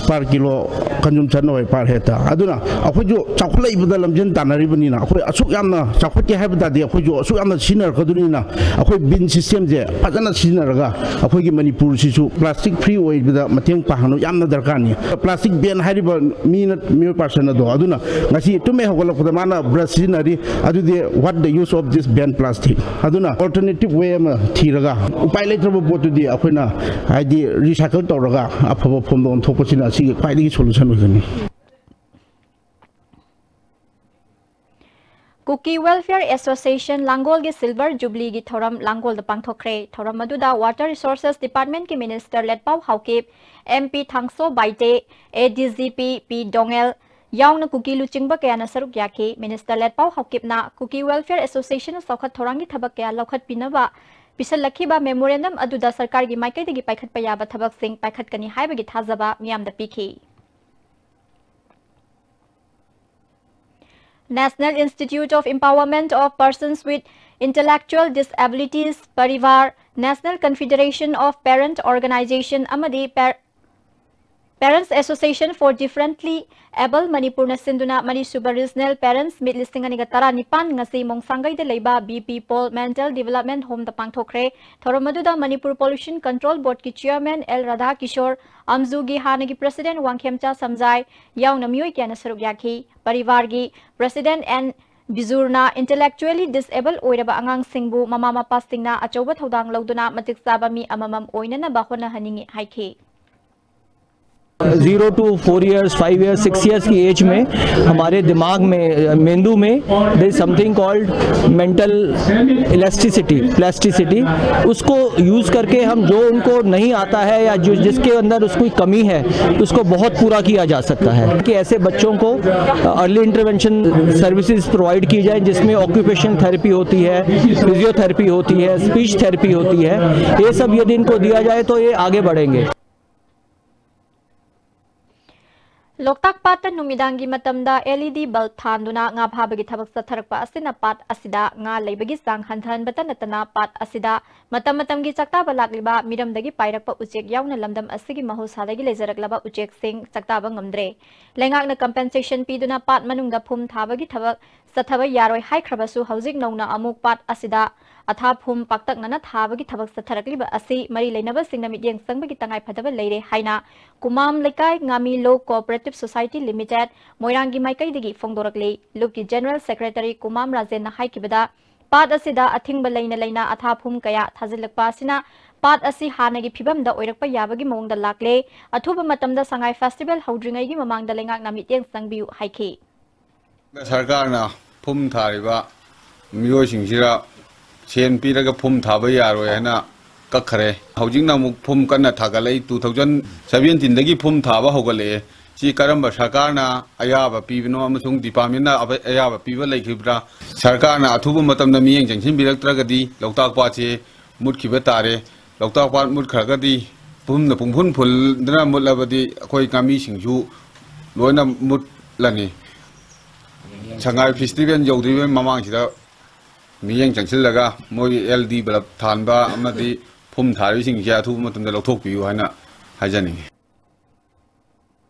per kilo consumption ꯑꯣꯏ per head ꯇ꯫ ꯑꯗꯨꯅ ꯑꯩꯈꯣꯏꯁꯨ ꯆꯥꯎꯈꯠꯂꯛꯏꯕꯗ ꯂꯝꯖꯦꯟ ꯇꯥꯟꯅꯔꯤꯕꯅꯤꯅ ꯑꯩꯈꯣꯏ ꯑꯁꯨꯛ ꯌꯥꯝꯅ ꯆꯥꯎꯈꯠꯀꯦ ꯍꯥꯏꯕ ꯇꯥꯔꯗꯤ ꯑꯩꯈꯣꯏꯁꯨ ꯑꯁꯨꯛ ꯌꯥꯝꯅ ꯁꯤꯖꯤꯟꯅꯔꯛꯀꯗꯣꯏꯅꯤꯅ ꯑꯩꯈꯣꯏ bin system ꯁꯦ ꯐꯖꯅ ꯁꯤꯖꯤꯟꯅꯔꯒ ꯑꯩꯈꯣꯏꯒꯤ ꯃꯅꯤꯄꯨꯔꯁꯤꯁꯨ plastic free ꯑꯣꯏꯕꯗ ꯃꯇꯦꯡ ꯄꯥꯡꯍꯟꯕ ꯌꯥꯝꯅ ꯗꯔꯀꯥꯔꯅꯤ꯫ Plastic ban ꯍꯥꯏꯔꯤꯕ ꯃꯤꯅ ꯃꯤꯑꯣꯏ person ꯑꯗꯣ ꯑꯗꯨꯅ ꯉꯁꯤ ꯇꯨꯝꯃꯦ ꯍꯧꯒꯠꯂꯛꯄꯗ ꯃꯥꯅ brush ꯁꯤꯖꯤꯟꯅꯔꯤ, ꯑꯗꯨꯗꯤ what the use of this ban plastic? ꯑꯗꯨꯅ alternative way ꯑꯃ ꯊꯤꯔꯒ ꯎꯄꯥꯏ ꯂꯩꯇ꯭ꯔꯕ ꯄꯣꯠꯇꯨꯗꯤ ꯑꯩꯈꯣꯏꯅ ꯍꯥꯏꯗꯤ recycle ꯇꯧꯔꯒ ꯑꯐꯕ form ꯗ ꯑꯣꯟꯊꯣꯛꯄꯁꯤꯅ ꯑꯁꯤꯒꯤ ꯈ꯭ꯋꯥꯏꯗꯒꯤ solution ꯑꯣꯏꯒꯅꯤ꯫ Kuki Welfare Association ꯂꯥꯡꯒꯣꯜꯒꯤ Silver Jubilee ꯒꯤ ꯊꯧꯔꯝ ꯂꯥꯡꯒꯣꯜꯗ ꯄꯥꯡꯊꯣꯛꯈ꯭ꯔꯦ꯫ ꯊꯧꯔꯝ ꯑꯗꯨꯗ Water Resources Department ꯀꯤ Minister ꯂꯦꯠꯄꯥꯎ Haokip, M P ꯊꯥꯡꯁꯣ Baite, A D G P ꯄꯤ ꯗꯣꯉꯦꯜ ꯌꯥꯎꯅ ꯀꯨꯀꯤ ꯂꯨꯆꯤꯡꯕ ꯀꯌꯥꯅ ꯁꯔꯨꯛ ꯌꯥꯈꯤ꯫ Minister ꯂꯦꯠꯄꯥꯎ ꯍꯥꯎꯀꯤꯞꯅ Kuki Welfare Association ꯅ ꯆꯥꯎꯈꯠ ꯊꯧꯔꯥꯡꯒꯤ ꯊꯕꯛ ꯀꯌꯥ ꯂꯧꯈꯠꯄꯤꯅꯕ ꯄꯤꯁꯜꯂꯛꯈꯤꯕ memorandum ꯑꯗꯨꯗ ꯁꯔꯀꯥꯔꯒꯤ ꯃꯥꯏꯀꯩꯗꯒꯤ ꯄꯥꯏꯈꯠꯄ ꯌꯥꯕ ꯊꯕꯛꯁꯤꯡ ꯄꯥꯏꯈꯠꯀꯅꯤ ꯍꯥꯏꯕꯒꯤ ꯊꯥꯖꯕ ꯃꯤꯌꯥꯝꯗ ꯄꯤꯈꯤ꯫ National Institute of Empowerment of Persons with Intellectual Disabilities, ꯄꯔꯤꯕꯥꯔ, National Confederation of Parent Organization ꯑꯃꯗꯤ Par-, Parents Association for Differently Abled ꯃꯅꯤꯄꯨꯔꯅ ꯁꯤꯟꯗꯨꯅ ꯃꯔꯤꯁꯨꯕ Regional Parents Meet ꯂꯤꯁꯤꯡ ꯑꯅꯤꯒ ꯇꯔꯥꯅꯤꯄꯥꯟ ꯉꯁꯤ ꯃꯣꯡꯁꯥꯡꯒꯩꯗ ꯂꯩꯕ B P Paul Mental Development Home ꯗ ꯄꯥꯡꯊꯣꯛꯈ꯭ꯔꯦ꯫ ꯊꯧꯔꯝ ꯑꯗꯨꯗ ꯃꯅꯤꯄꯨꯔ Pollution Control Board ꯀꯤ Chairman L ꯔꯥꯙꯥ ꯀꯤꯁꯣꯔ, ꯑꯝꯖꯨꯒꯤ ꯍꯥꯟꯅꯒꯤ President ꯋꯥꯡꯈꯦꯝꯆꯥ ꯁꯝꯖꯥꯏ ꯌꯥꯎꯅ ꯃꯤꯑꯣꯏ ꯀꯌꯥꯅ ꯁꯔꯨꯛ ꯌꯥꯈꯤ꯫ ꯄꯔꯤꯕꯥꯔꯒꯤ President N ꯕꯤꯖꯨꯔꯅ intellectually disabled ꯑꯣꯏꯔꯕ ꯑꯉꯥꯡꯁꯤꯡꯕꯨ ꯃꯃꯥ ꯃꯄꯥꯁꯤꯡꯅ ꯑꯆꯧꯕ ꯊꯧꯗꯥꯡ ꯂꯧꯗꯨꯅ ꯃꯇꯤꯛ ꯆꯥꯕ ꯃꯤ ꯑꯃꯃꯝ ꯑꯣꯏꯅꯅꯕ ꯍꯣꯠꯅꯍꯟꯅꯤꯡꯏ ꯍꯥꯏꯈꯤ꯫ Zero to four years, five years, six years की एज में हमारे दिमाग में, मेंदू में, there is something called mental elasticity, plasticity। उसको यूज़ करके हम जो उनको नहीं आता है या जो, जिसके अंदर उसकी कमी है, उसको बहुत पूरा किया जा सकता है। कि ऐसे बच्चों को अर्ली इंटरवेंशन सर्विसेज प्रोवाइड की जाए, जिसमें ऑक्यूपेशन थेरेपी होती है, फिजियोथेरेपी होती है, स्पीच थेरेपी होती है। ये सब यदि इनको दिया जाए तो ये आगे बढ़ेंगे। ꯂꯣꯛꯇꯥꯛ ꯄꯥꯠꯇ ꯅꯨꯃꯤꯗꯥꯡꯒꯤ ꯃꯇꯝꯗ L E D bulb ꯊꯥꯟꯗꯨꯅ ꯉꯥ ꯐꯥꯕꯒꯤ ꯊꯕꯛ ꯆꯠꯊꯔꯛꯄ ꯑꯁꯤꯅ ꯄꯥꯠ ꯑꯁꯤꯗ ꯉꯥ ꯂꯩꯕꯒꯤ ꯆꯥꯡ ꯍꯟꯊꯍꯟꯕꯇ ꯅꯠꯇꯅ ꯄꯥꯠ ꯑꯁꯤꯗ ꯃꯇꯝ ꯃꯇꯝꯒꯤ ꯆꯥꯛꯇꯥꯕ ꯂꯥꯛꯂꯤꯕ ꯃꯤꯔꯝꯗꯒꯤ ꯄꯥꯏꯔꯛꯄ ꯎꯆꯦꯛ ꯌꯥꯎꯅ ꯂꯝꯗꯝ ꯑꯁꯤꯒꯤ ꯃꯍꯧꯁꯥꯗꯒꯤ ꯂꯩꯖꯔꯛꯂꯕ ꯎꯆꯦꯛꯁꯤꯡ ꯆꯥꯛꯇꯥꯕ ꯉꯝꯗ꯭ꯔꯦ꯫ ꯂꯩꯉꯥꯛꯅ ꯀꯝꯄꯦꯟꯁꯦꯁꯟ ꯄꯤꯗꯨꯅ ꯄꯥꯠ ꯃꯅꯨꯡꯗ ꯐꯨꯝ ꯊꯥꯕꯒꯤ ꯊꯕꯛ ꯆꯠꯊꯕ ꯌꯥꯔꯣꯏ ꯍꯥꯏꯈ꯭ꯔꯕꯁꯨ ꯍꯧꯖꯤꯛ ꯅꯧꯅ ꯑꯃꯨꯛ ꯄꯥꯠ ꯑꯁꯤꯗ ꯑꯊꯥ ꯐꯨꯝ ꯄꯥꯛꯇꯛꯅꯅ ꯊꯥꯕꯒꯤ ꯊꯕꯛ ꯆꯠꯊꯔꯛꯂꯤꯕ ꯑꯁꯤ ꯃꯔꯤ ꯂꯩꯅꯕꯁꯤꯡꯅ ꯃꯤꯠꯌꯦꯡ ꯆꯪꯕꯒꯤ ꯇꯉꯥꯏ ꯐꯗꯕ ꯂꯩꯔꯦ ꯍꯥꯏꯅ ꯀꯨꯃꯥꯝ ꯂꯩꯀꯥꯏ ꯉꯥꯃꯤ ꯂꯣ ꯀꯣꯑꯣꯄꯔꯦꯇꯤꯚ ꯁꯣꯁꯥꯏꯇꯤ ꯂꯤꯃꯤꯇꯦꯗ ꯃꯣꯏꯔꯥꯡꯒꯤ ꯃꯥꯏꯀꯩꯗꯒꯤ ꯐꯣꯡꯗꯣꯔꯛꯂꯤ꯫ ꯂꯨꯞꯀꯤ ꯖꯦꯅꯔꯦꯜ ꯁꯦꯀ꯭ꯔꯦꯇꯔꯤ ꯀꯨꯃꯥꯝ ꯔꯥꯖꯦꯟꯅ ꯍꯥꯏꯈꯤꯕꯗ, ꯄꯥꯠ ꯑꯁꯤꯗ ꯑꯊꯤꯡꯕ ꯂꯩꯅ ꯂꯩꯅ ꯑꯊꯥ ꯐꯨꯝ ꯀꯌꯥ ꯊꯥꯖꯤꯜꯂꯛꯄ ꯑꯁꯤꯅ ꯄꯥꯠ ꯑꯁꯤ ꯍꯥꯟꯅꯒꯤ ꯐꯤꯕꯝꯗ ꯑꯣꯏꯔꯛꯄ ꯌꯥꯕꯒꯤ ꯃꯑꯣꯡꯗ ꯂꯥꯛꯂꯦ꯫ ꯑꯊꯨꯕ ꯃꯇꯝꯗ ꯁꯉꯥꯏ ꯐꯦꯁꯇꯤꯚꯦꯜ ꯍꯧꯗ꯭ꯔꯤꯉꯩꯒꯤ ꯃꯃꯥꯡꯗ ꯂꯩꯉꯥꯛꯅ ꯃꯤꯠꯌꯦꯡ ꯆꯪꯕꯤꯌꯨ ꯍꯥꯏꯈꯤ꯫ ꯁꯔꯀꯥꯔꯅ ꯐꯨꯝ ꯊꯥꯔꯤꯕ ꯃꯤꯑꯣꯏꯁꯤꯡꯁꯤꯗ ꯁꯦꯟ ꯄꯤꯔꯒ ꯐꯨꯝ ꯊꯥꯕ ꯌꯥꯔꯣꯏ ꯍꯥꯏꯅ ꯀꯛꯈ꯭ꯔꯦ꯫ ꯍꯧꯖꯤꯛꯅ ꯑꯃꯨꯛ ꯐꯨꯝ ꯀꯟꯅ ꯊꯥꯒꯠꯂꯛꯏ꯫ Two thousand seventeen ꯗꯒꯤ ꯐꯨꯝ ꯊꯥꯕ ꯍꯧꯒꯠꯂꯛꯑꯦ꯫ ꯁꯤ ꯀꯔꯝꯕ ꯁꯔꯀꯥꯔꯅ ꯑꯌꯥꯕ ꯄꯤꯕꯅꯣ ꯑꯃꯁꯨꯡ ꯗꯤꯄꯥꯔꯠꯃꯦꯟꯅ ꯑꯕ-, ꯑꯌꯥꯕ ꯄꯤꯕ ꯂꯩꯈꯤꯕ꯭ꯔꯥ? ꯁꯔꯀꯥꯔꯅ ꯑꯊꯨꯕ ꯃꯇꯝꯗ ꯃꯤꯠꯌꯦꯡ ꯆꯪꯁꯤꯟꯕꯤꯔꯛꯇ꯭ꯔꯒꯗꯤ ꯂꯣꯛꯇꯥꯛ ꯄꯥꯠꯁꯦ ꯃꯨꯠꯈꯤꯕ ꯇꯥꯔꯦ꯫ ꯂꯣꯛꯇꯥꯛ ꯄꯥꯠ ꯃꯨꯠꯈ꯭ꯔꯒꯗꯤ, ꯐꯨꯝꯅ ꯄꯨꯡꯐꯨꯟ ꯐꯨꯜꯗꯅ ꯃꯨꯠꯂꯕꯗꯤ ꯑꯩꯈꯣꯏ ꯉꯥꯃꯤꯁꯤꯡꯁꯨ ꯂꯣꯏꯅ ꯃꯨꯠꯂꯅꯤ꯫ ꯁꯉꯥꯏ ꯐꯦꯁꯇꯤꯚꯦꯜ ꯌꯧꯗ꯭ꯔꯤꯕꯩ ꯃꯃꯥꯡꯁꯤꯗ ꯃꯤꯠꯌꯦꯡ ꯆꯪꯁꯤꯜꯂꯒ ꯃꯣꯏꯒꯤ L E D bulb ꯊꯥꯟꯕ ꯑꯃꯗꯤ ꯐꯨꯝ ꯊꯥꯔꯤꯕꯁꯤꯡꯁꯦ ꯑꯊꯨꯕ ꯃꯇꯝꯗ ꯂꯧꯊꯣꯛꯄꯤꯌꯨ ꯍꯥꯏꯅ ꯍꯥꯏꯖꯅꯤꯡꯉꯤ꯫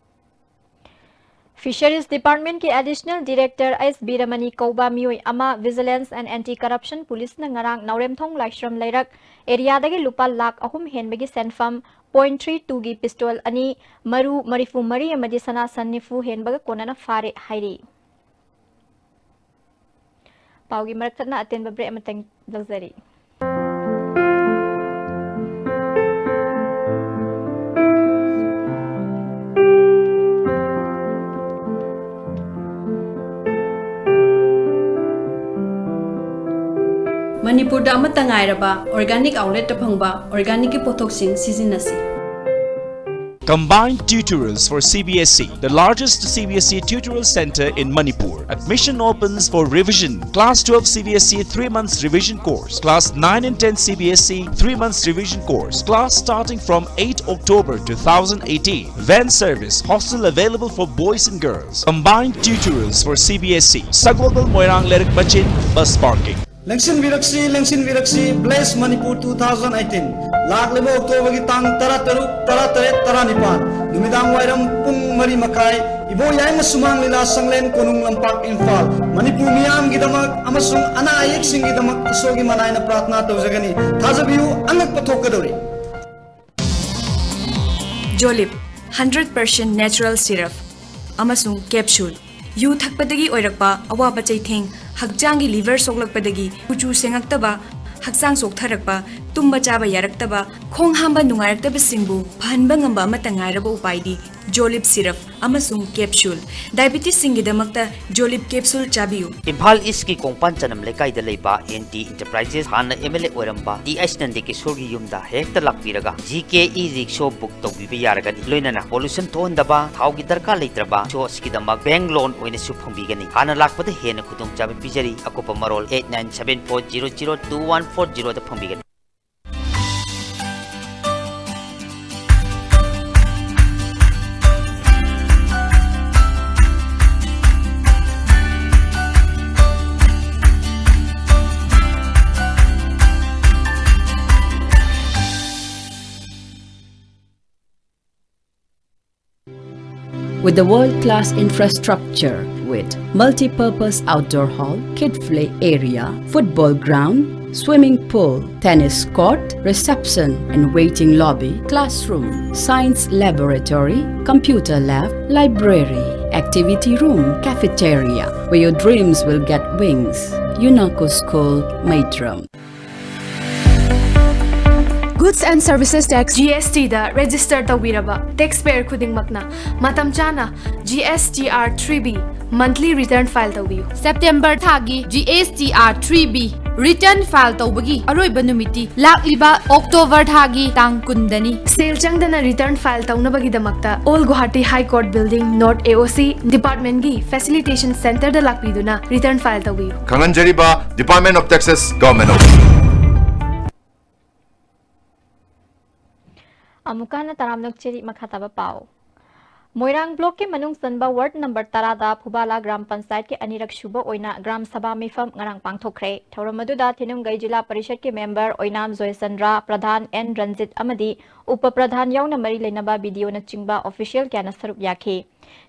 ꯐꯤꯁꯔꯤꯖ ꯗꯤꯄꯥꯔꯠꯃꯦꯟꯠꯀꯤ ꯑꯦꯗꯤꯁꯅꯦꯜ ꯗꯤꯔꯦꯛꯇꯔ ꯑꯩꯆ ꯕꯤꯔꯃꯅꯤ ꯀꯧꯕ ꯃꯤꯑꯣꯏ ꯑꯃ Vigilance and Anti Corruption Police ꯅ ꯉꯔꯥꯡ ꯅꯥꯎꯔꯦꯝꯊꯣꯡ ꯂꯥꯏꯁ꯭ꯔꯝ ꯂꯩꯔꯛ ꯑꯦꯔꯤꯌꯥꯗꯒꯤ ꯂꯨꯄꯥ ꯂꯥꯈ ꯑꯍꯨꯝ ꯍꯦꯟꯕꯒꯤ ꯁꯦꯟꯐꯝ, point three two ꯒꯤ ꯄꯤꯁꯇꯣꯜ ꯑꯅꯤ, ꯃꯔꯨ ꯃꯔꯤꯐꯨ ꯃꯔꯤ ꯑꯃꯗꯤ ꯁꯅꯥ ꯁꯟ ꯅꯤꯐꯨ ꯍꯦꯟꯕꯒ ꯀꯣꯟꯅꯅ ꯐꯥꯔꯦ ꯍꯥꯏꯔꯤ꯫ ꯄꯥꯎꯒꯤ ꯃꯔꯛ ꯊꯠꯅ ꯑꯇꯦꯟꯕ ꯕ꯭ꯔꯦꯛ ꯑꯃꯇꯪ ꯂꯧꯖꯔꯤ꯫ ꯃꯅꯤꯄꯨꯔꯗ ꯑꯃꯠꯇ ꯉꯥꯏꯔꯕ organic outletꯇ ꯐꯪꯕ organicꯀꯤ ꯄꯣꯠꯊꯣꯛꯁꯤꯡ ꯁꯤꯖꯤꯟꯅꯁꯤ꯫ Combined Tutorials for C B S E, the largest C B S E tutorial center in Manipur. Admission opens for revision. Class twelve C B S E three months revision course. Class nine and ten C B S E three months revision course. Class starting from eighth October two thousand eighteen. Van service, hostel available for boys and girls. Combined Tutorials for C B S E. Sagolbal Moirang Leirik Machin, bus parking. ꯂꯦꯡꯁꯤꯟꯕꯤꯔꯛꯁꯤ, ꯂꯦꯡꯁꯤꯟꯕꯤꯔꯛꯁꯤ, Bless Manipur two thousand eighteen꯫ ꯂꯥꯛꯂꯤꯕ Octoberꯒꯤ ꯇꯥꯡ ꯇꯔꯥꯇꯔꯨꯛ, ꯇꯔꯥꯇꯔꯦꯠ, ꯇꯔꯥꯅꯤꯄꯥꯟ, ꯅꯨꯃꯤꯗꯥꯡ ꯋꯥꯏꯔꯝ ꯄꯨꯡ ꯃꯔꯤ ꯃꯈꯥꯏ, ꯏꯕꯣ ꯌꯥꯏꯃ ꯁꯨꯃꯥꯡ ꯂꯤꯂꯥ ꯁꯪꯂꯦꯟ ꯀꯣꯅꯨꯡ ꯂꯝꯄꯥꯛ, ꯏꯝꯐꯥꯜ꯫ ꯃꯅꯤꯄꯨꯔ ꯃꯤꯌꯥꯝꯒꯤꯗꯃꯛ ꯑꯃꯁꯨꯡ ꯑꯅꯥ ꯑꯌꯦꯛꯁꯤꯡꯒꯤꯗꯃꯛ ꯏꯁꯣꯔꯒꯤ ꯃꯅꯥꯏꯅ ꯄ꯭ꯔꯥꯔꯊꯅꯥ ꯇꯧꯖꯒꯅꯤ꯫ ꯊꯥꯖꯕꯤꯌꯨ, ꯑꯉꯛꯄ ꯊꯣꯛꯀꯗꯧꯔꯤ꯫ Jolib, hundred percent natural syrup ꯑꯃꯁꯨꯡ capsule꯫ ꯌꯨ ꯊꯛꯄꯗꯒꯤ ꯑꯣꯏꯔꯛꯄ ꯑꯋꯥꯕ ꯆꯩꯊꯦꯡ, ꯍꯛꯆꯥꯡꯒꯤ liver ꯁꯣꯛꯂꯛꯄꯗꯒꯤ ꯀꯨꯆꯨ ꯁꯦꯡꯉꯛꯇꯕ, ꯍꯛꯆꯥꯡ ꯆꯣꯛꯊꯔꯛꯄ, ꯇꯨꯝꯕ ꯆꯥꯕ ꯌꯥꯔꯛꯇꯕ, ꯈꯣꯡ ꯍꯥꯝꯕ ꯅꯨꯡꯉꯥꯏꯔꯛꯇꯕꯁꯤꯡꯕꯨ ꯐꯍꯟꯕ ꯉꯝꯕ ꯑꯃꯠꯇ ꯉꯥꯏꯔꯕ ꯎꯄꯥꯏꯗꯤ Jolib syrup ꯑꯃꯁꯨꯡ capsule꯫ Diabetesꯁꯤꯡꯒꯤꯗꯃꯛꯇ Jolib capsule ꯆꯥꯕꯤꯌꯨ꯫ ꯏꯝꯐꯥꯜ ꯏꯁꯀꯤ ꯀꯣꯡꯄꯥꯟ ꯆꯅꯝ ꯂꯩꯀꯥꯏꯗ ꯂꯩꯕ ꯑꯦꯟ ꯇꯤ ꯏꯟꯇꯔꯄ꯭ꯔꯥꯏꯖꯦꯁ, ꯍꯥꯟꯅ ꯑꯦꯝ ꯑꯦꯜ ꯑꯦ ꯑꯣꯏꯔꯝꯕ ꯇꯤ ꯑꯩꯆ ꯅꯟꯗꯀꯤꯁꯣꯔꯒꯤ ꯌꯨꯝꯗ ꯍꯦꯛꯇ ꯂꯥꯛꯄꯤꯔꯒ ꯖꯤ ꯀꯦ ꯏ ꯔꯤꯛꯁꯣ ꯕꯨꯛ ꯇꯧꯕꯤꯕ ꯌꯥꯔꯒꯅꯤ꯫ ꯂꯣꯏꯅꯅ pollution ꯊꯣꯛꯍꯟꯗꯕ, ꯊꯥꯎꯒꯤ ꯗꯔꯀꯥꯔ ꯂꯩꯇ꯭ꯔꯕ ꯔꯤꯛꯁꯣ ꯑꯁꯤꯒꯤꯗꯃꯛ bank loan ꯑꯣꯏꯅꯁꯨ ꯐꯪꯕꯤꯒꯅꯤ꯫ ꯍꯥꯟꯅ ꯂꯥꯛꯄꯗ ꯍꯦꯟꯅ ꯈꯨꯗꯣꯡꯆꯥꯕ ꯄꯤꯖꯔꯤ꯫ ꯑꯀꯨꯞꯄ ꯃꯔꯣꯜ eight nine seven four zero zero two one four zeroꯗ ꯐꯪꯕꯤꯒꯅꯤ꯫ With the world-class infrastructure with multi-purpose outdoor hall, kid play area, football ground, swimming pool, tennis court, reception and waiting lobby, classroom, science laboratory, computer lab, library, activity room, cafeteria, where your dreams will get wings. UNACO School, Maitram. Goods and Services Tax, G S T the register ꯇꯧꯕꯤꯔꯕ taxpayer ꯈꯨꯗꯤꯡꯃꯛꯅ ꯃꯇꯝ ꯆꯥꯅ G S T R three B monthly return file ꯇꯧꯕꯤꯌꯨ꯫ September ꯊꯥꯒꯤ G S T R three B Return file ꯇꯧꯕꯒꯤ ꯑꯔꯣꯏꯕ ꯅꯨꯃꯤꯠꯇꯤ ꯂꯥꯛꯂꯤꯕ October ꯊꯥꯒꯤ ꯇꯥꯡ ꯀꯨꯟꯗꯅꯤ꯫ ꯁꯦꯜ ꯆꯪꯗꯅ return file ꯇꯧꯅꯕꯒꯤꯗꯃꯛꯇ All Guwahati High Court Building, North A O C, department ꯒꯤ Facilitation Center ꯗ ꯂꯥꯛꯄꯤꯗꯨꯅ return file ꯇꯧꯕꯤꯌꯨ꯫ ꯈꯪꯍꯟꯖꯔꯤꯕ, Department of Taxes, Government of ꯑꯃꯨꯛꯀ ꯍꯟꯅ ꯇꯔꯥꯝꯅ ꯑꯣꯛꯆꯔꯤ꯫ ꯃꯈꯥ ꯇꯥꯕ ꯄꯥꯎ꯫ ꯃꯣꯏꯔꯥꯡ block ꯀꯤ ꯃꯅꯨꯡ ꯆꯟꯕ ward number ꯇꯔꯥꯗ ꯐꯨꯕꯥꯂꯥ ꯒ꯭ꯔꯥꯝ ꯄꯟꯆꯥꯌꯠꯀꯤ ꯑꯅꯤꯔꯛ ꯁꯨꯕ ꯑꯣꯏꯅ ꯒ꯭ꯔꯥꯝ ꯁꯚꯥ ꯃꯤꯐꯝ ꯉꯔꯥꯡ ꯄꯥꯡꯊꯣꯛꯈ꯭ꯔꯦ꯫ ꯊꯧꯔꯝ ꯑꯗꯨꯗ ꯊꯤꯅꯨꯡꯒꯩ ꯖꯤꯂꯥ ꯄꯔꯤꯁꯠꯀꯤ member Oinam Joychandra, Pradhan and Ranjit ꯑꯃꯗꯤ ꯎꯄ ꯄ꯭ꯔꯙꯥꯟ ꯌꯥꯎꯅ ꯃꯔꯤ ꯂꯩꯅꯕ B D O ꯅꯆꯤꯡꯕ official ꯀꯌꯥꯅ ꯁꯔꯨꯛ ꯌꯥꯈꯤ꯫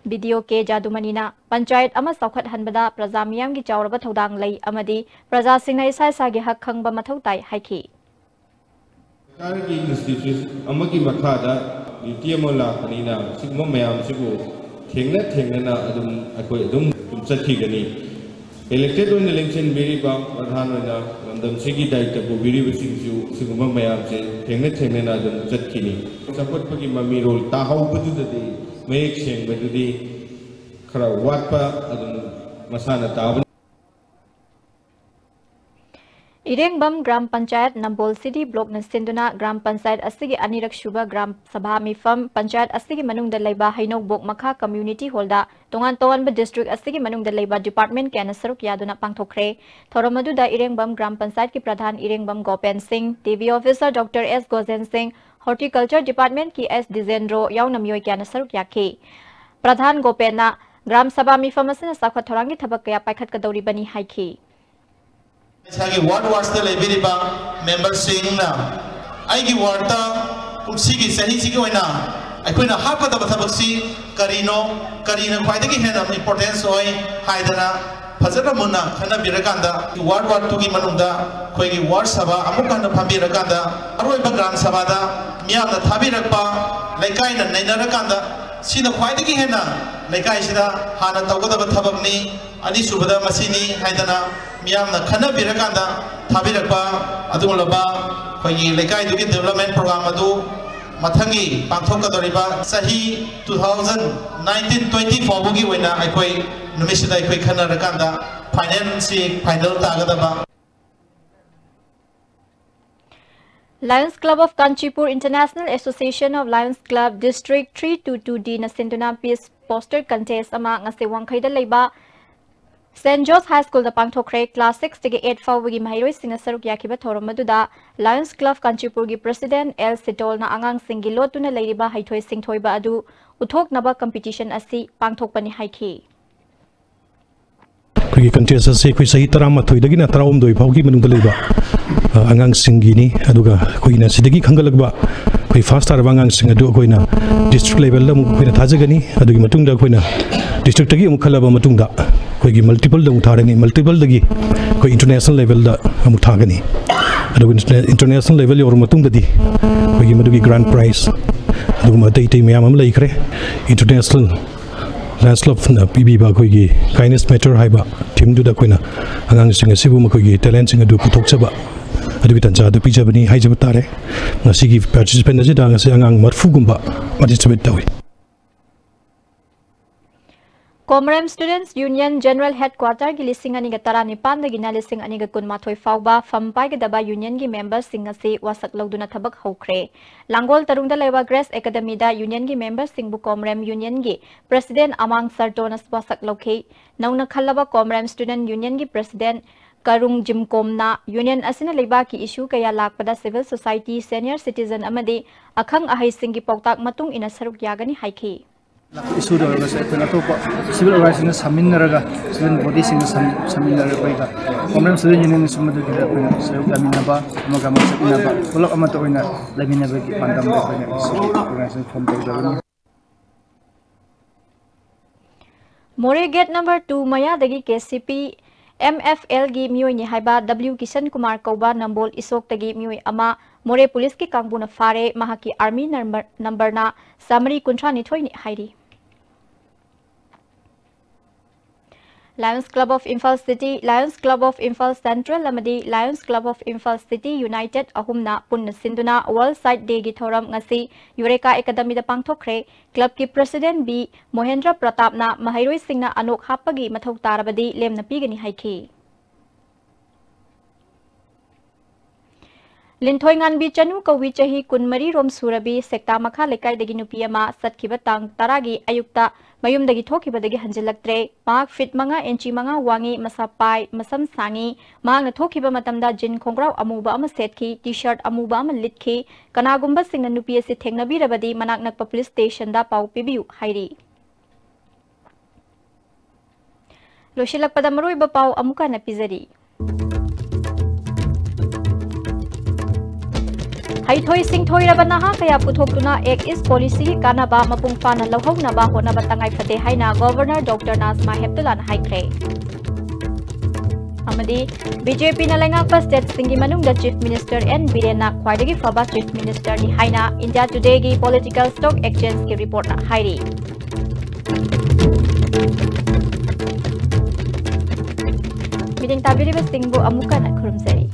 B D O ꯀꯦ ꯖꯥꯗꯨꯃꯅꯤꯅ ꯄꯟꯆꯥꯌꯠ ꯑꯃ ꯆꯥꯎꯈꯠꯍꯟꯕꯗ ꯄ꯭ꯔꯖꯥ ꯃꯤꯌꯥꯝꯒꯤ ꯆꯥꯎꯔꯕ ꯊꯧꯗꯥꯡ ꯂꯩ ꯑꯃꯗꯤ ꯄ꯭ꯔꯖꯥꯁꯤꯡꯅ ꯏꯁꯥ ꯏꯁꯥꯒꯤ ꯍꯛ ꯈꯪꯕ ꯃꯊꯧ ꯇꯥꯏ ꯍꯥꯏꯈꯤ꯫ ꯁꯔꯀꯥꯔꯒꯤ institution ꯑꯃꯒꯤ ꯃꯈꯥꯗ duty ꯑꯃ ꯂꯥꯛꯄꯅꯤꯅ, ꯁꯤꯒꯨꯝꯕ ꯃꯌꯥꯝꯁꯤꯕꯨ ꯊꯦꯡꯅ ꯊꯦꯡꯅꯅ ꯑꯗꯨꯝ ꯑꯩꯈꯣꯏ ꯑꯗꯨꯝ ꯑꯗꯨꯝ ꯆꯠꯈꯤꯒꯅꯤ꯫ Elected ꯑꯣꯏꯅ ꯂꯦꯡꯁꯤꯟꯕꯤꯔꯤꯕ ꯄ꯭ꯔꯙꯥꯟ ꯑꯣꯏꯅ ꯂꯝꯗꯝꯁꯤꯒꯤ ꯗꯥꯌꯤꯠꯇ ꯄꯨꯕꯤꯔꯤꯕꯁꯤꯡꯁꯨ ꯁꯤꯒꯨꯝꯕ ꯃꯌꯥꯝꯁꯦ ꯊꯦꯡꯅ ꯊꯦꯡꯅꯅ ꯑꯗꯨꯝ ꯆꯠꯈꯤꯅꯤ꯫ ꯆꯥꯎꯈꯠꯄꯒꯤ ꯃꯃꯤꯔꯣꯜ ꯇꯥꯍꯧꯕꯗꯨꯗꯗꯤ ꯃꯌꯦꯛ ꯁꯦꯡꯕꯗꯨꯗꯤ ꯈꯔ ꯋꯥꯠꯄ ꯑꯗꯨꯝ ꯃꯁꯥꯅ ꯇꯥꯕꯅꯤ꯫ ꯏꯔꯦꯡꯕꯝ ꯒ꯭ꯔꯥꯝ ꯄꯟꯆꯥꯌꯠ ꯅꯝꯕꯣꯜ ꯁꯤꯇꯤ ꯕ꯭ꯂꯣꯛꯅ ꯁꯤꯟꯗꯨꯅ ꯒ꯭ꯔꯥꯝ ꯄꯟꯆꯥꯌꯠ ꯑꯁꯤꯒꯤ ꯑꯅꯤꯔꯛ ꯁꯨꯕ ꯒ꯭ꯔꯥꯝ ꯁꯚꯥ ꯃꯤꯐꯝ ꯄꯟꯆꯥꯌꯠ ꯑꯁꯤꯒꯤ ꯃꯅꯨꯡꯗ ꯂꯩꯕ ꯍꯩꯅꯧꯕꯣꯛ ꯃꯈꯥ community hall ꯗ ꯇꯣꯉꯥꯟ ꯇꯣꯉꯥꯟꯕ district ꯑꯁꯤꯒꯤ ꯃꯅꯨꯡꯗ ꯂꯩꯕ department ꯀꯌꯥꯅ ꯁꯔꯨꯛ ꯌꯥꯗꯨꯅ ꯄꯥꯡꯊꯣꯛꯈ꯭ꯔꯦ꯫ ꯊꯧꯔꯝ ꯑꯗꯨꯗ ꯏꯔꯦꯡꯕꯝ ꯒ꯭ꯔꯥꯝ ꯄꯟꯆꯥꯌꯠꯀꯤ ꯄ꯭ꯔꯙꯥꯟ ꯏꯔꯦꯡꯕꯝ ꯒꯣꯄꯦꯟ ꯁꯤꯡ, T V officer Doctor S ꯒꯣꯖꯦꯟ ꯁꯤꯡ, horticulture department ꯀꯤ S ꯗꯤꯖꯦꯟꯗ꯭ꯔꯣ ꯌꯥꯎꯅ ꯃꯤꯑꯣꯏ ꯀꯌꯥꯅ ꯁꯔꯨꯛ ꯌꯥꯈꯤ꯫ ꯄ꯭ꯔꯙꯥꯟ ꯒꯣꯄꯦꯟꯅ ꯒ꯭ꯔꯥꯝ ꯁꯚꯥ ꯃꯤꯐꯝ ꯑꯁꯤꯅ ꯆꯥꯎꯈꯠ ꯊꯧꯔꯥꯡꯒꯤ ꯊꯕꯛ ꯀꯌꯥ ꯄꯥꯏꯈꯠꯀꯗꯧꯔꯤꯕꯅꯤ ꯍꯥꯏꯈꯤ꯫ ꯏꯁꯥꯒꯤ ward wardꯇ ꯂꯩꯕꯤꯔꯤꯕ memberꯁꯤꯡꯅ ꯑꯩꯒꯤ wardꯇ ꯀꯨꯝꯁꯤꯒꯤ ꯆꯍꯤꯁꯤꯒꯤ ꯑꯣꯏꯅ ꯑꯩꯈꯣꯏꯅ ꯍꯥꯞꯀꯗꯕ ꯊꯕꯛꯁꯤ ꯀꯔꯤꯅꯣ, ꯀꯔꯤꯅ ꯈ꯭ꯋꯥꯏꯗꯒꯤ ꯍꯦꯟꯅ importance ꯑꯣꯏ ꯍꯥꯏꯗꯅ ꯐꯖꯅ ꯃꯨꯟꯅ ꯈꯟꯅꯕꯤꯔꯀꯥꯟꯗ ward wardꯇꯨꯒꯤ ꯃꯅꯨꯡꯗ ꯑꯩꯈꯣꯏꯒꯤ ward ꯁꯚꯥ ꯑꯃꯨꯛ ꯍꯟꯅ ꯐꯝꯕꯤꯔꯀꯥꯟꯗ ꯑꯔꯣꯏꯕ ꯒ꯭ꯔꯥꯝ ꯁꯚꯥꯗ ꯃꯤꯌꯥꯝꯅ ꯊꯥꯕꯤꯔꯛꯄ ꯂꯩꯀꯥꯏꯅ ꯅꯩꯅꯔꯀꯥꯟꯗ ꯁꯤꯅ ꯈ꯭ꯋꯥꯏꯗꯒꯤ ꯍꯦꯟꯅ ꯂꯩꯀꯥꯏꯁꯤꯗ ꯍꯥꯟꯅ ꯇꯧꯒꯗꯕ ꯊꯕꯛꯅꯤ, ꯑꯅꯤꯁꯨꯕꯗ ꯃꯁꯤꯅꯤ ꯍꯥꯏꯗꯅ ꯃꯤꯌꯥꯝꯅ ꯈꯟꯅꯕꯤꯔꯀꯥꯟꯗ ꯊꯥꯕꯤꯔꯛꯄ ꯑꯗꯨꯒꯨꯝꯂꯕ ꯑꯩꯈꯣꯏꯒꯤ ꯂꯩꯀꯥꯏꯗꯨꯒꯤ development program ꯑꯗꯨ ꯃꯊꯪꯒꯤ ꯄꯥꯡꯊꯣꯛꯀꯗꯧꯔꯤꯕ ꯆꯍꯤ two thousand nineteen twenty ꯐꯥꯎꯕꯒꯤ ꯑꯣꯏꯅ ꯑꯩꯈꯣꯏ ꯅꯨꯃꯤꯠꯁꯤꯗ ꯑꯩꯈꯣꯏ ꯈꯟꯅꯔꯀꯥꯟꯗ finalꯁꯤ final ꯇꯥꯒꯗꯕ꯫ Lions Club of Kanchipur, International Association of Lions Club, District three two two D ꯅ ꯁꯤꯟꯗꯨꯅ Peace Poster Contest ꯑꯃ ꯉꯁꯤ ꯋꯥꯡꯈꯩꯗ ꯂꯩꯕ Saint George High School ꯗ ꯄꯥꯡꯊꯣꯛꯈ꯭ꯔꯦ꯫ Class six ꯇꯒꯤ eight ꯐꯥꯎꯕꯒꯤ ꯃꯍꯩꯔꯣꯏꯁꯤꯡꯅ ꯁꯔꯨꯛ ꯌꯥꯈꯤꯕ ꯊꯧꯔꯝ ꯑꯗꯨꯗ Lions Club Kanchipur ꯒꯤ President L ꯁꯤꯇꯣꯜꯅ ꯑꯉꯥꯡꯁꯤꯡꯒꯤ ꯂꯣꯠꯇꯨꯅ ꯂꯩꯔꯤꯕ ꯍꯩꯊꯣꯏ ꯁꯤꯡꯊꯣꯏꯕ ꯑꯗꯨ ꯎꯠꯊꯣꯛꯅꯕ competition ꯑꯁꯤ ꯄꯥꯡꯊꯣꯛꯄꯅꯤ ꯍꯥꯏꯈꯤ꯫ ꯑꯩꯈꯣꯏꯒꯤ contest ꯑꯁꯤ ꯑꯩꯈꯣꯏ ꯆꯍꯤ ꯇꯔꯥꯃꯥꯊꯣꯏꯗꯒꯤꯅ ꯇꯔꯥꯍꯨꯝꯗꯣꯏ ꯐꯥꯎꯒꯤ ꯃꯅꯨꯡꯗ ꯂꯩꯕ, ꯑ, ꯑꯉꯥꯡꯁꯤꯡꯒꯤꯅꯤ꯫ ꯑꯗꯨꯒ ꯑꯩꯈꯣꯏꯅ ꯁꯤꯗꯒꯤ ꯈꯟꯒꯠꯂꯛꯄ ꯑꯩꯈꯣꯏ first ꯇꯥꯔꯕ ꯑꯉꯥꯡꯁꯤꯡ ꯑꯗꯨ ꯑꯩꯈꯣꯏꯅ district level ꯗ ꯑꯃꯨꯛ ꯑꯩꯈꯣꯏꯅ ꯊꯥꯖꯒꯅꯤ꯫ ꯑꯗꯨꯒꯤ ꯃꯇꯨꯡꯗ ꯑꯩꯈꯣꯏꯅ district ꯇꯒꯤ ꯑꯃꯨꯛ ꯈꯜꯂꯕ ꯃꯇꯨꯡꯗ ꯑꯩꯈꯣꯏꯒꯤ multiple ꯗ ꯑꯃꯨꯛ ꯊꯥꯔꯅꯤ꯫ Multiple ꯗꯒꯤ ꯑꯩꯈꯣꯏ international level ꯗ ꯑꯃꯨꯛ ꯊꯥꯒꯅꯤ꯫ ꯑꯗꯨꯒ interna-, international level ꯌꯧꯔꯕ ꯃꯇꯨꯡꯗꯗꯤ ꯑꯩꯈꯣꯏꯒꯤ ꯃꯗꯨꯒꯤ grand prize ꯑꯗꯨꯒꯨꯝꯕ ꯑꯇꯩ ꯑꯇꯩ ꯃꯌꯥꯝ ꯑꯃ ꯂꯩꯈ꯭ꯔꯦ꯫ International Lions Club ꯅ ꯄꯤꯕꯤꯕ ꯑꯩꯈꯣꯏꯒꯤ Kindness Matter ꯍꯥꯏꯕ theme ꯗꯨꯗ ꯑꯩꯈꯣꯏꯅ ꯑꯉꯥꯡꯁꯤꯡ ꯑꯁꯤꯕꯨ ꯃꯈꯣꯏꯒꯤ talent ꯁꯤꯡ ꯑꯗꯨ ꯄꯨꯊꯣꯛꯆꯕ ꯑꯗꯨꯒꯤ ꯇꯥꯟꯖꯥ ꯑꯗꯨ ꯄꯤꯖꯕꯅꯤ ꯍꯥꯏꯖꯕ ꯇꯥꯔꯦ꯫ ꯉꯁꯤꯒꯤ participant ꯑꯁꯤꯗ ꯉꯁꯤ ꯑꯉꯥꯡ ꯃꯔꯤꯐꯨ ꯒꯨꯝꯕ participate ꯇꯧꯏ꯫ Komrem Students Union General Headquarter ꯒꯤ ꯂꯤꯁꯤꯡ ꯑꯅꯤꯒ ꯇꯔꯥꯅꯤꯄꯥꯟꯗꯒꯤꯅ ꯂꯤꯁꯤꯡ ꯑꯅꯤꯒ ꯀꯨꯟꯃꯥꯊꯣꯏ ꯐꯥꯎꯕ ꯐꯝ ꯄꯥꯏꯒꯗꯕ union ꯒꯤ member ꯁꯤꯡ ꯑꯁꯤ ꯋꯥꯁꯛ ꯂꯧꯗꯨꯅ ꯊꯕꯛ ꯍꯧꯈ꯭ꯔꯦ꯫ ꯂꯥꯡꯒꯣꯜ ꯇꯔꯨꯡꯗ ꯂꯩꯕ Grace Academy ꯗ union ꯒꯤ member ꯁꯤꯡꯕꯨ Komrem Union ꯒꯤ President ꯑꯃꯥꯡ ꯁꯔꯇꯣꯅ ꯋꯥꯁꯛ ꯂꯧꯈꯤ꯫ ꯅꯧꯅ ꯈꯜꯂꯕ Komrem Student Union ꯒꯤ President ꯀꯔꯨꯡ ꯖꯤꯝꯀꯣꯝꯅ union ꯑꯁꯤꯅ ꯂꯩꯕꯥꯛꯀꯤ issue ꯀꯌꯥ ꯂꯥꯛꯄꯗ civil society, senior citizen ꯑꯃꯗꯤ ꯑꯈꯪ ꯑꯍꯩꯁꯤꯡꯒꯤ ꯄꯥꯎꯇꯥꯛ ꯃꯇꯨꯡ ꯏꯟꯅ ꯁꯔꯨꯛ ꯌꯥꯒꯅꯤ ꯍꯥꯏꯈꯤ꯫ ꯂꯥꯛꯄ issue ꯗ ꯑꯣꯏꯔꯒꯁꯨ ꯑꯩꯈꯣꯏꯅ ꯑꯇꯣꯞꯄ civil organization ꯁꯤꯡꯒ ꯁꯝꯃꯤꯟꯅꯔꯒ, student body ꯁꯤꯡꯒ ꯁꯝ-, ꯁꯝꯃꯤꯟꯅꯔꯒ ꯑꯩꯈꯣꯏꯒ Komrem Student Union ꯁꯨ ꯃꯗꯨꯒꯤꯗ ꯑꯩꯈꯣꯏꯅ ꯁꯔꯨꯛ ꯌꯥꯃꯤꯟꯅꯕ, ꯑꯃꯒ ꯑꯃꯒ ꯆꯠꯃꯤꯟꯅꯕ, ꯄꯨꯂꯞ ꯑꯃꯠꯇ ꯑꯣꯏꯅ ꯂꯩꯃꯤꯟꯅꯕꯒꯤ ꯄꯥꯟꯗꯝꯗ ꯑꯩꯈꯣꯏꯅ organization form ꯇꯧꯖꯕꯅꯤ꯫ ꯃꯣꯔꯦ gate number two ꯃꯌꯥꯗꯒꯤ K C P M F L ꯒꯤ ꯃꯤꯑꯣꯏꯅꯤ ꯍꯥꯏꯕ W ꯀꯤꯁꯟ ꯀꯨꯃꯥꯔ ꯀꯧꯕ ꯅꯝꯕꯣꯜ ꯏꯁꯣꯛꯇꯒꯤ ꯃꯤꯑꯣꯏ ꯑꯃ ꯃꯣꯔꯦ ꯄꯨꯂꯤꯁꯀꯤ ꯀꯥꯡꯕꯨꯅ ꯐꯥꯔꯦ꯫ ꯃꯍꯥꯛꯀꯤ army number, number ꯅ ꯆꯥꯃꯔꯤ ꯀꯨꯟꯊ꯭ꯔꯥ ꯅꯤꯊꯣꯏꯅꯤ ꯍꯥꯏꯔꯤ꯫ Lions Club of Imphal City, Lions Club of Imphal Central ꯑꯃꯗꯤ Lions Club of Imphal City United ꯑꯍꯨꯝꯅ ꯄꯨꯟꯅ ꯁꯤꯟꯗꯨꯅ World Sight Day ꯒꯤ ꯊꯧꯔꯝ ꯉꯁꯤ ꯌꯨꯔꯦꯀꯥ ꯑꯦꯀꯥꯗꯃꯤꯗ ꯄꯥꯡꯊꯣꯛꯈ꯭ꯔꯦ꯫ Club ꯀꯤ President B ꯃꯣꯍꯦꯟꯗ꯭ꯔ ꯄ꯭ꯔꯇꯥꯞꯅ ꯃꯍꯩꯔꯣꯏꯁꯤꯡꯅ ꯑꯅꯣꯛ ꯍꯥꯞꯄꯒꯤ ꯃꯊꯧ ꯇꯥꯔꯕꯗꯤ ꯂꯦꯝꯅ ꯄꯤꯒꯅꯤ ꯍꯥꯏꯈꯤ꯫ ꯂꯤꯟꯊꯣꯏꯉꯥꯟꯕꯤ ꯆꯅꯨ ꯀꯧꯕꯤ ꯆꯍꯤ ꯀꯨꯟꯃꯔꯤ ꯔꯣꯝ ꯁꯨꯔꯕꯤ ꯁꯦꯛꯇꯥ ꯃꯈꯥ ꯂꯩꯀꯥꯏꯗꯒꯤ ꯅꯨꯄꯤ ꯑꯃ ꯆꯠꯈꯤꯕ ꯇꯥꯡ ꯇꯔꯥꯒꯤ ꯑꯌꯨꯛꯇ ꯃꯌꯨꯝꯗꯒꯤ ꯊꯣꯛꯈꯤꯕꯗꯒꯤ ꯍꯟꯖꯤꯜꯂꯛꯇ꯭ꯔꯦ꯫ ꯃꯍꯥꯛ ꯐꯤꯠ ꯃꯉꯥ ꯏꯟꯆꯤ ꯃꯉꯥ ꯋꯥꯡꯉꯤ, ꯃꯁꯥ ꯄꯥꯏ, ꯃꯁꯝ ꯁꯥꯡꯉꯤ꯫ ꯃꯍꯥꯛꯅ ꯊꯣꯛꯈꯤꯕ ꯃꯇꯝꯗ ꯖꯤꯟ ꯈꯣꯡꯒ꯭ꯔꯥꯎ ꯑꯃꯨꯕ ꯑꯃ ꯁꯦꯠꯈꯤ, ꯇꯤ ꯁꯔꯠ ꯑꯃꯨꯕ ꯑꯃ ꯂꯤꯠꯈꯤ꯫ ꯀꯅꯥꯒꯨꯝꯕꯁꯤꯡꯅ ꯅꯨꯄꯤ ꯑꯁꯤ ꯊꯦꯡꯅꯕꯤꯔꯕꯗꯤ ꯃꯅꯥꯛ ꯅꯛꯄ ꯄꯨꯂꯤꯁ ꯁ꯭ꯇꯦꯁꯟꯗ ꯄꯥꯎ ꯄꯤꯕꯤꯌꯨ ꯍꯥꯏꯔꯤ꯫ ꯂꯣꯏꯁꯤꯜꯂꯛꯄꯗ ꯃꯔꯨꯑꯣꯏꯕ ꯄꯥꯎ ꯑꯃꯨꯛ ꯍꯟꯅ ꯄꯤꯖꯔꯤ꯫ ꯍꯩꯊꯣꯏ ꯁꯤꯡꯊꯣꯏꯔꯕ ꯅꯍꯥ ꯀꯌꯥ ꯄꯨꯊꯣꯛꯇꯨꯅ ꯑꯦꯛ ꯏꯁ ꯄꯣꯂꯤꯁꯤꯒꯤ ꯀꯥꯟꯅꯕ ꯃꯄꯨꯡ ꯐꯥꯅ ꯂꯧꯍꯧꯅꯕ ꯍꯣꯠꯅꯕ ꯇꯉꯥꯏ ꯐꯗꯦ ꯍꯥꯏꯅ ꯒꯣꯚꯔꯅꯔ ꯗꯣꯛꯇꯔ ꯅꯥꯖꯃꯥ ꯍꯦꯞꯇꯨꯂꯥꯅ ꯍꯥꯏꯈ꯭ꯔꯦ꯫ ꯑꯃꯗꯤ ꯕꯤ ꯖꯦ ꯄꯤꯅ ꯂꯩꯉꯥꯛꯄ ꯁ꯭ꯇꯦꯠꯁꯤꯡꯒꯤ ꯃꯅꯨꯡꯗ ꯆꯤꯐ ꯃꯤꯅꯤꯁꯇꯔ ꯑꯦꯟ ꯕꯤꯔꯦꯟꯅ ꯈ꯭ꯋꯥꯏꯗꯒꯤ ꯐꯕ ꯆꯤꯐ ꯃꯤꯅꯤꯁꯇꯔꯅꯤ ꯍꯥꯏꯅ ꯏꯟꯗꯤꯌꯥ ꯇꯨꯗꯦꯒꯤ ꯄꯣꯂꯤꯇꯤꯀꯦꯜ ꯁ꯭ꯇꯣꯛ ꯑꯦꯛꯁꯆꯦꯟꯖꯀꯤ ꯔꯤꯄꯣꯔꯠꯅ ꯍꯥꯏꯔꯤ꯫ ꯃꯤꯠꯌꯦꯡ ꯇꯥꯕꯤꯔꯤꯕꯁꯤꯡꯕꯨ ꯑꯃꯨꯛ ꯍꯟꯅ ꯈꯨꯔꯨꯝꯖꯔꯤ꯫